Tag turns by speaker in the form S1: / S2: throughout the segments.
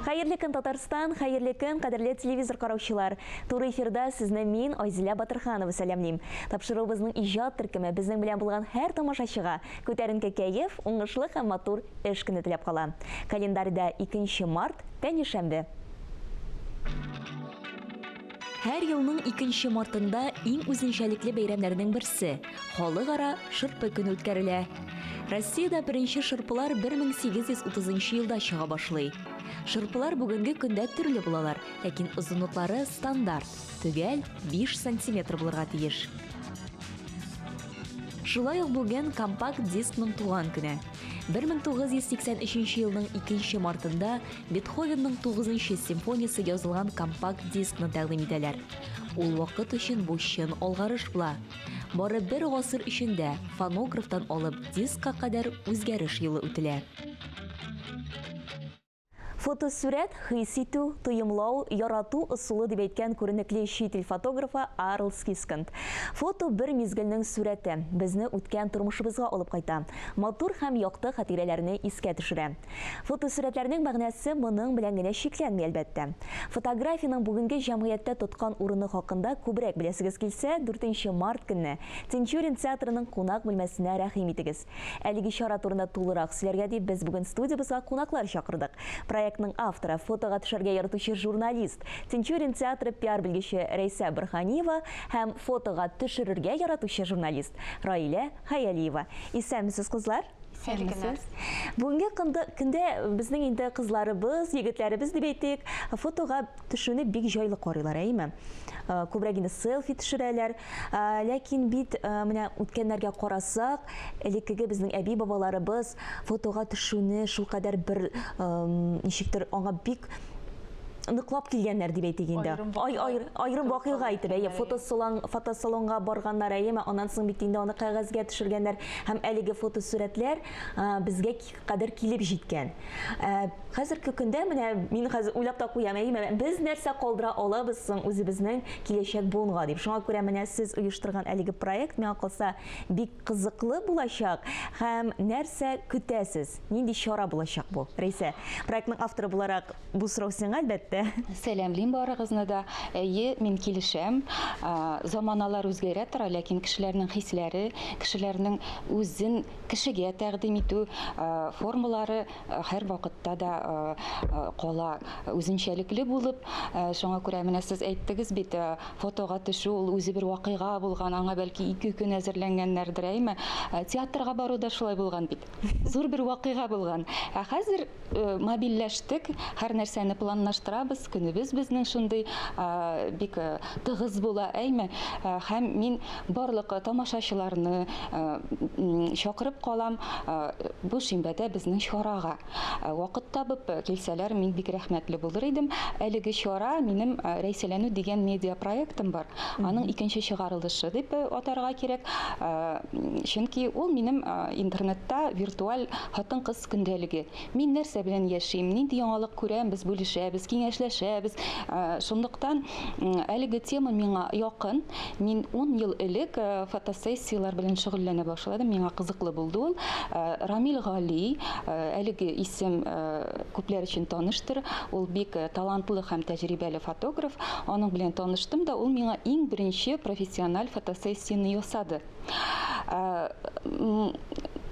S1: Хәерле көн, Татарстан, хәерле көн, кадерле телевизор караучылар. Туры эфирда сезне мин, Айзилә Батырханова сәламлим. Тапшыруыбызның иҗат төркеме безнең белән булган һәр тамашачыга күтәренке кәеф, уңышлы һәм матур эш көне теләп кала. Календарьда 2 март, пәнҗешәмбе. Һәр елның 2 мартында иң үзенчәлекле бәйрәмнәрнең берсе, Халыкара шырпы көне үткәрелә. Россиядә беренче шырпылар 1830 елда чыга башлый. Шырпылар бүгенге көндә төрле булалар, ләкин озынлыклары стандарт, төгәл 5 сантиметр булырга тиеш. Шулай ук бүген компакт-дискның туган көне. 1983 елның 2 мартында Бетховенның 9 симфониясе язылган компакт-дискны тәкъдим итәләр. Ул вакыт өчен бу чын алгарыш була. Бары бер гасыр эчендә фонографтан алып дискка кадәр үзгәреш юлы үтелә. Фотосурәт, хис итү, тоемлау, ярату ысулы дип әйткән күренекле чит ил фотографы Арлс Кисконд. Фото бер мизгелнең сурәте, безне үткән тормышыбызга алып кайта, матур һәм якты хатирәләрне искә төшерә. Фотосурәтләрнең мәгънәсе моның белән генә чикләнми, әлбәттә. Фотографиянең бүгенге җәмгыятьтә тоткан урыны хакында күбрәк беләсегез килсә, 4 март көнне Тинчурин театрының кунак бүлмәсенә рәхим итегез. Әлеге чара турында тулырак сөйләргә дип без бүген студиябезгә кунаклар чакырдык. Проектның авторы, фотога төшәргә яратучы журналист, Тинчурин театры пиар белгече Рәйсә Борһаниева һәм фотога төшерергә яратучы журналист Раилә Хәялиева. Исәнмесез, кызлар!
S2: Исәнмесез.
S1: Бүгенге көндә безнең инде кызларыбыз, егетләребез дип әйтик, фотога төшүне бик җайлы карыйлар, әйеме? Э, күбрәк инде селфи төшерәләр. Э, ләкин бит э, менә үткәннәргә карасак, элеккеге безнең әби-бабаларыбыз фотога төшүне шулкадәр бер ничектер аңа бик ныклап килгәннәр дип әйтик инде. Аерым вакыйга итеп, әйе, фотосалон, фотосалонга барганнар, әйеме, аннан соң бит инде аны кәгазьгә төшергәннәр һәм әлеге фотосурәтләр безгә кадәр килеп җиткән. Ә, хәзерге көндә менә мин хәзер уйлап та куям, әйеме, без нәрсә калдыра алабыз соң үзебезнең киләчәк буынга дип. Шуңа күрә менә сез оештырган әлеге проект миңа калса бик кызыклы булачак. Һәм нәрсә көтәсез? Нинди чара булачак бу? Рәйсә, проектның авторы буларак бу сорау сиңа, әлбәттә.
S2: Сәламлим барыгызны да. Әйе, мин килешәм. Заманалар үзгәрә тора, ләкин кешеләрнең хисләре, кешеләрнең үзен кешегә тәкъдим итү формалары һәрвакытта да кала үзенчәлекле булып. Шуңа күрә менә сез әйттегез бит, фотога төшү ул үзе бер вакыйга булган, аңа бәлки ике көн әзерләнгәннәрдер, әйме? Театрга бару да шулай булган бит. Зур бер вакыйга булган. Ә хәзер мобильләштек, һәр нәрсәне планлаштырабыз, көнебез безнең шундый бик тыгыз була, әйме? Һәм мин барлык тамашачыларны чакырып калам бу шимбәдә безнең чарага. Вакыт табып килсәләр, мин бик рәхмәтле булыр идем. Әлеге чара минем Рәйсәләнү дигән медиа проектым бар. Аның икенче чыгарылышы дип атарга кирәк. Чөнки ул минем интернетта виртуаль хатын-кыз көндәлеге. Мин нәрсә белән яшим, нинди яңалык күрәм, без бүлешәбез, киңәшләшәбез. Шунлыктан әлеге тема миңа якын. Мин ун ел элек фотосессияләр белән шөгыльләнә башладым, миңа кызыклы булды ул. Рамил Гали, әлеге исем күпләр өчен таныштыр, ул бик талантлы һәм тәҗрибәле фотограф. Аның белән таныштым да, ул миңа иң беренче профессиональ фотосессияне ясады.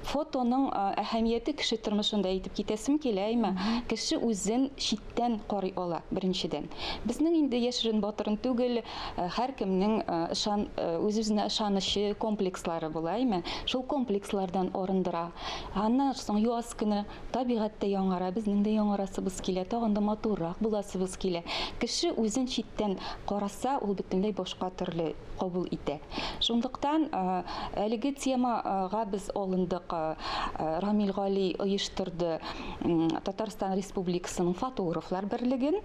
S2: Фотоның әһәмияте кеше тормышында әйтеп китәсем килә, әйме? Кеше үзен читтән карый ала, беренчедән. Безнең инде яшерен батырын түгел, һәркемнең ышан үз-үзенә ышанычы, комплекслары була, әйме? Шул комплекслардан арындыра. Аннан соң яз көне табигать тә яңара, безнең дә яңарасыбыз килә, тагын да матуррак буласыбыз килә. Кеше үзен читтән караса, ул бөтенләй башка төрле кабул итә. Шунлыктан әлеге темага без алындык. Рамил Гали оештырды Татарстан Республикасының фотографлар берлеген.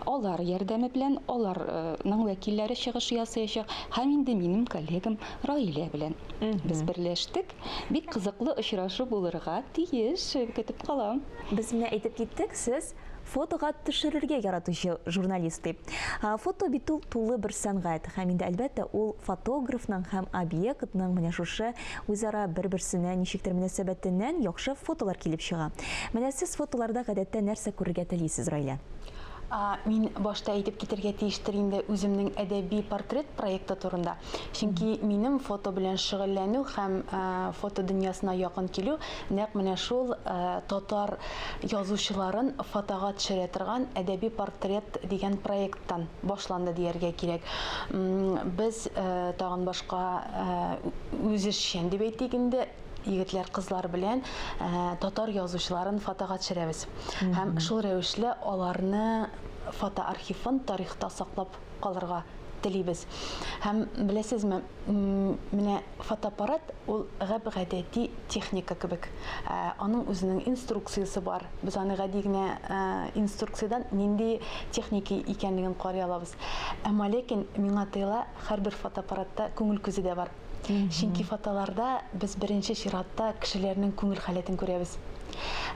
S2: Алар ярдәме белән аларның вәкилләре чыгыш ясаячак һәм инде минем коллегам Раилә белән без берләштек. Бик кызыклы очрашу булырга тиеш, көтеп калам.
S1: Без менә әйтеп киттек, сез. Фотога төшерергә яратучы журналист дип. Фото бит ул тулы бер сәнгать һәм инде, әлбәттә, ул фотографның һәм объектның менә шушы үзара бер-берсенә ничектер мөнәсәбәтеннән яхшы фотолар килеп чыга. Менә сез фотоларда гадәттә нәрсә күрергә телисез, Райлә?
S3: Мин башта әйтеп китәргә тиештер инде үземнең әдәби портрет проекты турында. Чөнки минем фото белән шөгыльләнү һәм фото дөньясына якын килү нәкъ менә шул татар язучыларын фотога төшерә торган Әдәби портрет дигән проекттан башланды дияргә кирәк. Без тагын башка үзешчән дип әйтик инде, егетләр, кызлар белән татар язучыларын фотога төшерәбез. Һәм шул рәвешле аларны фотоархивын тарихта саклап калырга телибез. Һәм беләсезме, менә фотоаппарат ул гап-гадәти техника кебек. Аның үзенең инструкциясе бар. Без аны гади генә инструкциядән нинди техника икәнлеген карый алабыз. Әмма ләкин миңа тоела, һәрбер фотоаппаратта күңел күзе дә бар. Чөнки фотоларда без беренче чиратта кешеләрнең күңел халәтен күрәбез.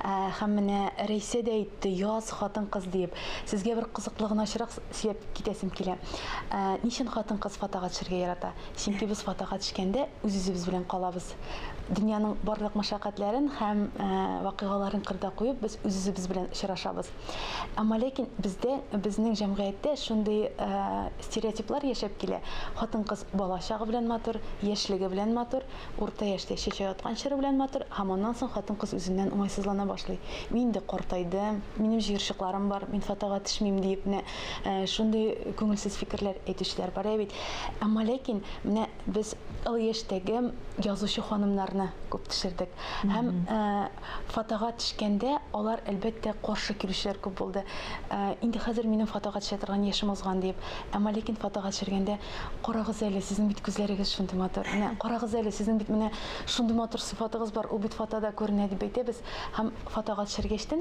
S3: Һәм менә Рәйсә дә әйтте, яз хатын-кыз диеп. Сезгә бер кызыклы гына очрак сөйләп китәсем килә. Ни өчен хатын-кыз фотога төшергә ярата? Чөнки без фотога төшкәндә үз-үзебез белән калабыз. Дөньяның барлык мәшәкатьләрен һәм вакыйгаларын кырда куеп, без үз-үзебез белән очрашабыз. Әмма ләкин бездә, безнең җәмгыятьтә шундый стереотиплар яшәп килә. Хатын-кыз бала чагы белән матур, яшьлеге белән матур, урта яшьтә чәчәк аткан чоры белән матур һәм аннан соң хатын-кыз үзеннән уңайсызлана башлый. Мин инде картайдым, минем җыерчыкларым бар, мин фотога төшмим диеп менә шундый күңелсез фикерләр әйтүчеләр бар ә бит. Әмма ләкин менә без олы яшьтәге язучы ханымнарны күп төшердек. Һәм фотога төшкәндә алар, әлбәттә, каршы килүчеләр күп булды. Инде хәзер минем фотога төшә торган яшем узган диеп. Әмма ләкин фотога төшергәндә, карагыз әле, сезнең бит күзләрегез шундый матур. Менә карагыз әле, сезнең бит менә шундый матур сыйфатыгыз бар, ул бит фотода күренә дип әйтәбез. Һәм фотога төшергәчтен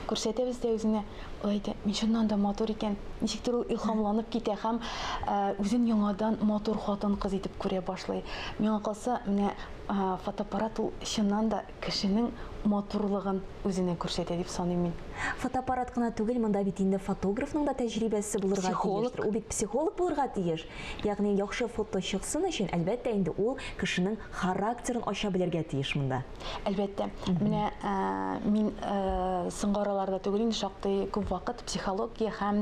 S3: күрсәтәбез дә үзенә. Ул әйтә, мин чыннан да матур икән. Ничектер ул илһамланып китә һәм үзен яңадан матур хатын-кыз итеп күрә башлый. Миңа калса, менә фотоаппарат ул чыннан да кешенең матурлыгын үзенә күрсәтә дип саныйм мин.
S1: Фотоаппарат кына түгел, монда бит инде фотографның да тәҗрибәсе булырга тиештер. Ул бит психолог булырга тиеш. Ягъни яхшы фото чыксын өчен, әлбәттә инде, ул кешенең характерын ача белергә тиеш монда.
S3: Әлбәттә. Менә мин соңгы араларда түгел инде, шактый күп вакыт психология һәм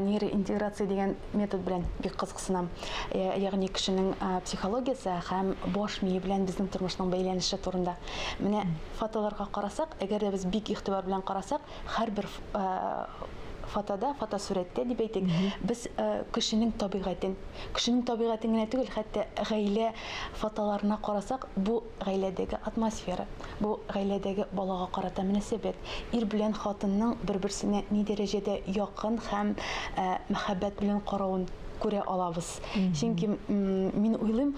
S3: нейроинтеграция дигән метод белән бик кызыксынам. Ягъни кешенең психологиясе һәм баш мие белән безнең тормышның бәйләнеше турында. Менә фотоларга карасак, әгәр дә без бик игътибар белән карасак, һәрбер фотода, фотосурәттә дип әйтик, без кешенең табигатен, кешенең табигатен генә түгел, хәтта гаилә фотоларына карасак, бу гаиләдәге атмосфера, бу гаиләдәге балага карата мөнәсәбәт, ир белән хатынның бер-берсенә ни дәрәҗәдә якын һәм мәхәббәт белән каравын күрә алабыз. Чөнки мин уйлыйм,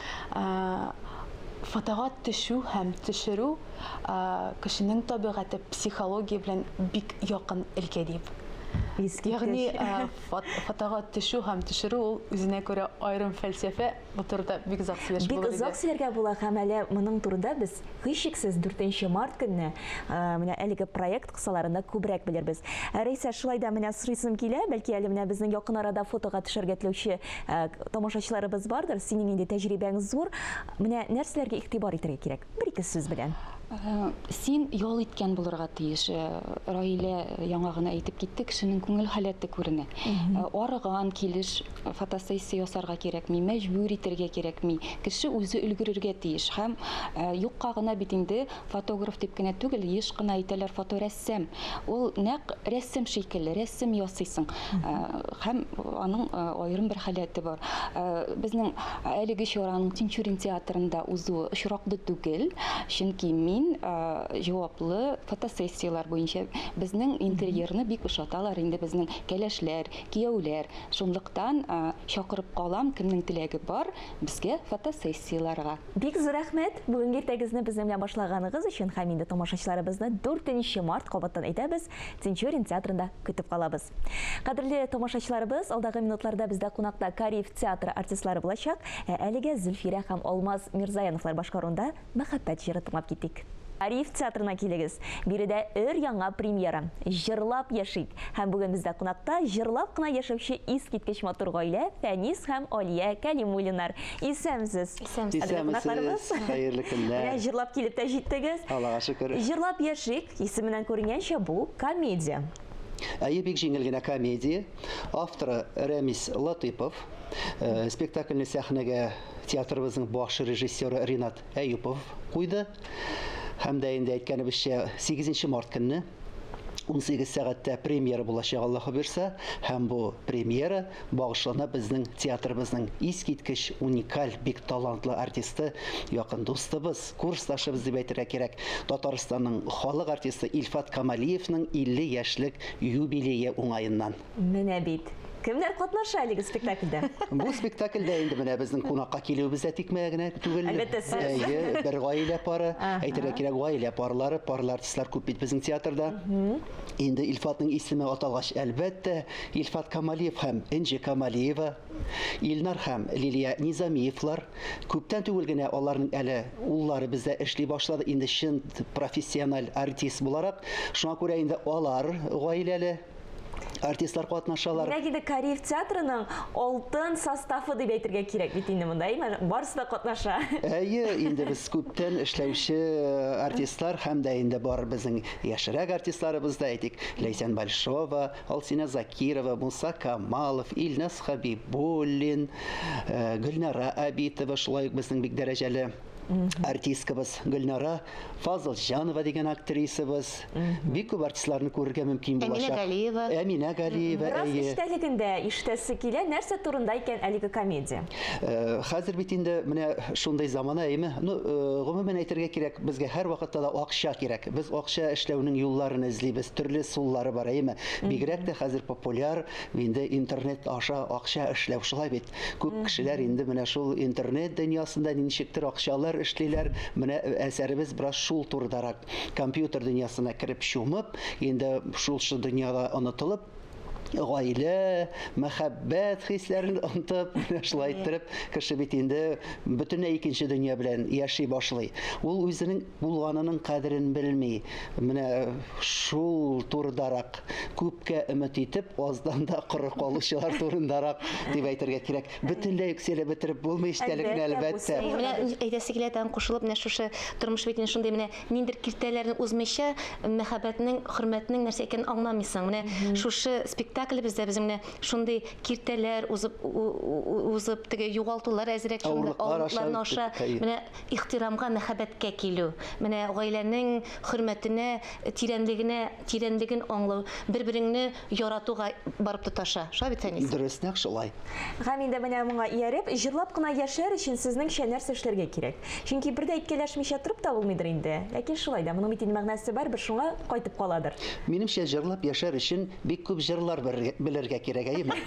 S3: фотога төшү һәм төшерү кешенең табигате, психология белән бик якын өлкә дип.
S1: Ягъни
S3: фотога төшү һәм төшерү ул үзенә күрә аерым фәлсәфә. Бу турыда бик озак сөйләшеп
S1: булыр иде. Бик озак сөйләргә була һәм әле моның турында без һичшиксез 4 март көнне менә әлеге проект кысаларында күбрәк белербез. Рәйсә, шулай да менә сорыйсым килә, бәлки әле менә безнең якын арада фотога төшәргә теләүче тамашачыларыбыз бардыр, синең инде тәҗрибәң зур. Менә нәрсәләргә игътибар итәргә кирәк? Бер-ике сүз белән.
S2: Син ял иткән булырга тиеш. Раилә яңа гына әйтеп китте, кешенең күңел халәте күренә. Арыган килеш фотосессия ясарга кирәкми, мәҗбүр итәргә кирәкми. Кеше үзе өлгерергә тиеш. Һәм юкка гына бит инде фотограф дип кенә түгел, еш кына әйтәләр фоторәссам. Ул нәкъ рәсем шикелле, рәсем ясыйсың. Һәм аның аерым бер халәте бар. Безнең әлеге чараның Тинчурин театрында узуы очраклы түгел, чөнки мин җаваплы фотосессияләр буенча. Безнең интерьерны бик ошаталар инде безнең кәләшләр, кияүләр. Шунлыктан чакырып калам, кемнең теләге бар, безгә фотосессияләргә.
S1: Бик зур рәхмәт, бүгенге иртәгезне безнең белән башлаганыгыз өчен һәм инде тамашачыларыбызны 4 март кабаттан әйтәбез, Тинчурин театрында көтеп калабыз. Кадерле тамашачыларыбыз, алдагы минутларда бездә кунакта Кариев театры артистлары булачак. Ә әлегә Зөлфирә һәм Алмаз Мирзаяновлар башкаруында Мәхәббәт җыры тыңлап китик. Кариев театрына килегез. Биредә өр-яңа премьера. Җырлап яшик! Һәм бүген бездә кунакта җырлап кына яшәүче искиткеч матур гаилә Фәнис һәм Алия Кәлимуллиннар. Исәнмесез!
S2: Исәнмесез.
S1: Кадерле кунакларыбыз.
S4: Исәнмесез, хәерле көннәр.
S1: Менә җырлап килеп тә җиттегез.
S4: Аллага шөкер.
S1: Җырлап яшик исеменнән күренгәнчә, бу комедия.
S4: Әйе, бик җиңел генә комедия. Авторы Рәмис Латыйпов. Спектакльне сәхнәгә театрыбызның баш режиссеры Ринат Әюпов куйды. Һәм дә инде әйткәнебезчә, 8 март көнне 18 сәгатьтә премьера булачак, Аллаһы боерса, һәм бу премьера багышлана безнең театрыбызның искиткеч уникаль, бик талантлы артисты, якын дустыбыз, курсташыбыз дип әйтергә кирәк, Татарстанның халык артисты Илфат Камалиевның 50 яшьлек юбилее уңаеннан.
S1: Менә бит. Кемнәр катнаша әлеге спектакльдә?
S4: Бу спектакльдә инде менә безнең кунакка килүебез дә тикмәгә генә түгел.
S1: Әлбәттә, сез.
S4: Әйе, бер гаилә пары. Әйтергә кирәк, гаилә парлары, парлы артистлар күп бит безнең театрда. Инде Илфатның исеме аталгач, әлбәттә, Илфат Камалиев һәм Энҗе Камалиева, Илнар һәм Лилия Низамиевлар. Күптән түгел генә аларның әле уллары бездә эшли башлады, инде чын профессиональ артист буларак. Шуңа күрә инде алар гаиләле артистлар катнашалар.
S1: Димәк, инде Кариев театрының алтын составы дип әйтергә кирәк бит инде монда, әйме? Барысы да катнаша.
S4: Әйе, инде без күптән эшләүче артистлар һәм дә инде бар безнең яшьрәк артистларыбыз да, әйтик, Ләйсән Большова, Алсинә Закирова, Муса Камалов, Илназ Хабибуллин, Гөлнара Абитова, шулай ук безнең бик дәрәҗәле артисткабыз Гөлнара Фазылҗанова дигән актрисабыз. Бик күп артистларны күрергә мөмкин
S5: Әминә
S4: булачак.
S5: Галиева.
S4: Әминә Галиева,
S1: Бераз
S4: әйе.
S1: эчтәлеген дә ишетәсе килә. Нәрсә турында икән әлеге комедия?
S4: Хәзер бит инде менә шундый замана, әйеме? Ну, гомумән әйтергә кирәк, безгә һәрвакытта да акча кирәк. Без акча эшләүнең юлларын эзлибез, төрле ысуллары бар, әйеме? Бигрәк тә хәзер популяр инде интернет аша акча эшләү, шулай бит? Күп кешеләр инде менә шул интернет дөньясында ничектер акчалар эшлиләр. Менә әсәребез бераз шул турыдарак. Компьютер дөньясына кереп чумып, инде шул дөньяда онытылып, гаилә, мәхәббәт хисләрен онытып, менә шулай иттереп, кеше бит инде бөтенләй икенче дөнья белән яши башлый. Ул үзенең булганының кадерен белми. Менә шул турыдарак күпкә өмет итеп, аздан да коры калучылар турындарак дип әйтергә кирәк. Бөтенләй үк сөйләп бетереп булмый эчтәлекне, әлбәттә.
S5: Менә әйтәсе килә, тагын кушылып, менә шушы тормыш бит инде шундый, менә ниндидер киртәләрне узмыйча, мәхәббәтнең, хөрмәтнең нәрсә икәнен аңламыйсың. Менә шушы спектаклебездә безнең менә шундый киртәләр узып, узып, теге югалтулар әзрәк шундый, авырлыкларны аша, менә ихтирамга, мәхәббәткә килү, менә гаиләнең хөрмәтенә, тирәнлегенә, тирәнлеген аңлау, бер-береңне яратуга барып тоташа. Шулай бит, Фәнис?
S4: Дөрес, нәкъ шулай.
S1: Һәм инде менә моңа ияреп, җырлап кына яшәр өчен сезнеңчә нәрсә эшләргә кирәк? Чөнки бер дә әйткәләшмичә торып та булмыйдыр инде. Ләкин шулай да, моның бит инде мәгънәсе барыбер шуңа кайтып каладыр.
S4: Минемчә, җырлап яшәр өчен бик күп җырлар белергә кирәк, әйеме?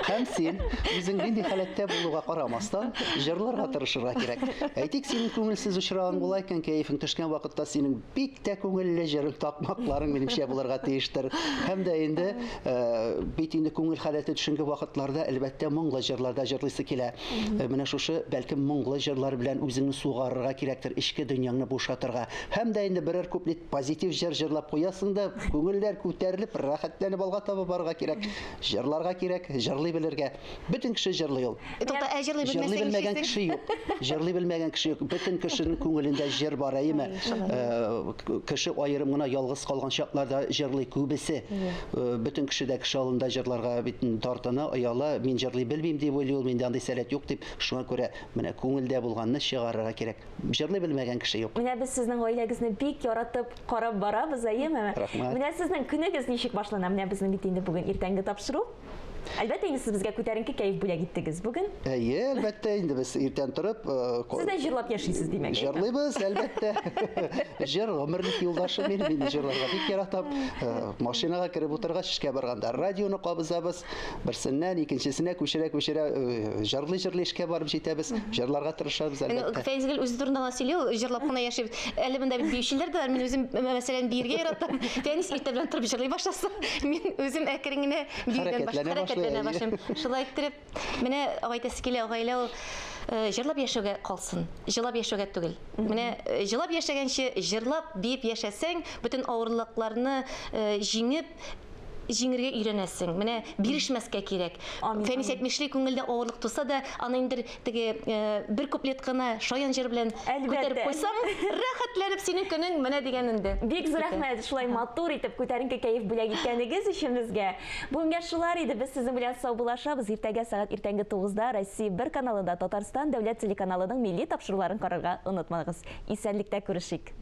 S4: Һәм син үзең нинди халәттә булуга карамастан, җырларга тырышырга кирәк. Әйтик, синең күңелсез очрагың була икән, кәефең төшкән вакытта синең бик тә күңелле җырың, такмакларың минемчә булырга тиештер. Һәм дә инде э, бит инде күңел халәте төшенке вакытларда, әлбәттә, моңлы җырларда җырлыйсы килә. Э, менә шушы, бәлкем, моңлы җырлар белән үзеңне сугарырга кирәктер, эчке дөньяңны бушатырга. Һәм дә инде берәр куплет позитив җыр җырлап куясың да, күңелләр күтәрелеп, рәхәтләнеп алга таба барырга кирәк. Җырларга кирәк, җырлый белергә. Бөтен кеше җырлый ул.
S5: Тукта, ә җырлый
S4: Җырлый
S5: белмәсәң
S4: белмәгән
S5: нишлисең?
S4: кеше юк. Җырлый белмәгән кеше юк. Бөтен кешенең күңелендә җыр бар, әйеме? Э, Кеше аерым гына ялгыз калган чакларда җырлый күбесе. Э, Бөтен кеше дә кеше алдында җырларга бит тартына, ояла. Мин җырлый белмим дип уйлый ул, миндә андый сәләт юк дип. Шуңа күрә менә күңелдә булганны чыгарырга кирәк. Җырлый белмәгән кеше юк.
S1: Менә без сезнең гаиләгезне бик яратып карап барабыз, әйеме?
S4: Рәхмәт.
S1: Менә сезнең көнегез ничек башлана? Менә безнең бит инде бүген иртәнге тапшыру. Әлбәттә инде сез безгә күтәренке кәеф бүләк иттегез бүген.
S4: Әйе, әлбәттә, инде без иртән торып,
S1: Сез дә җырлап яшисез, димәк.
S4: Җырлыйбыз, әлбәттә. Җыр гомерлек юлдашым минем, мин җырларга бик яратам. Машинага кереп утыргач, эшкә барганда радионы кабызабыз. Берсеннән икенчесенә күчерә-күчерә җырлый-җырлый эшкә барып җитәбез. Җырларга тырышабыз, әлбәттә.
S5: Фәйзгөл үзе турында гына сөйли, ул җырлап кына яши. Әле монда бит биючеләр дә бар. Мин үзем, мәсәлән, биергә яратам. Фәнис иртә белән торып җырлый башласа, мин үзем әкрен генә биюдән баш, хәрәкәтләнә башлыйм. Шулай иттереп, менә әйтәсе килә, гаилә ул. җырлап яшәүгә калсын, җылап яшәүгә түгел. Менә җылап яшәгәнче, җырлап, биеп яшәсәң, бөтен авырлыкларны җиңеп, җиңергә өйрәнәсең. Менә бирешмәскә кирәк. Фәнис әйтмешли, күңелдә авырлык туса да, аны инде теге бер куплет кына шаян җыр белән күтәреп куйсаң, рәхәтләнеп синең көнең менә дигән инде.
S1: Бик зур рәхмәт, шулай матур итеп күтәренке кәеф бүләк иткәнегез өчен безгә. Бүгенгә шулар иде, без сезнең белән саубуллашабыз. Иртәгә сәгать иртәнге тугызда Россия бер каналында Татарстан дәүләт телеканалының милли тапшыруларын карарга онытмагыз. Исәнлектә күрешик!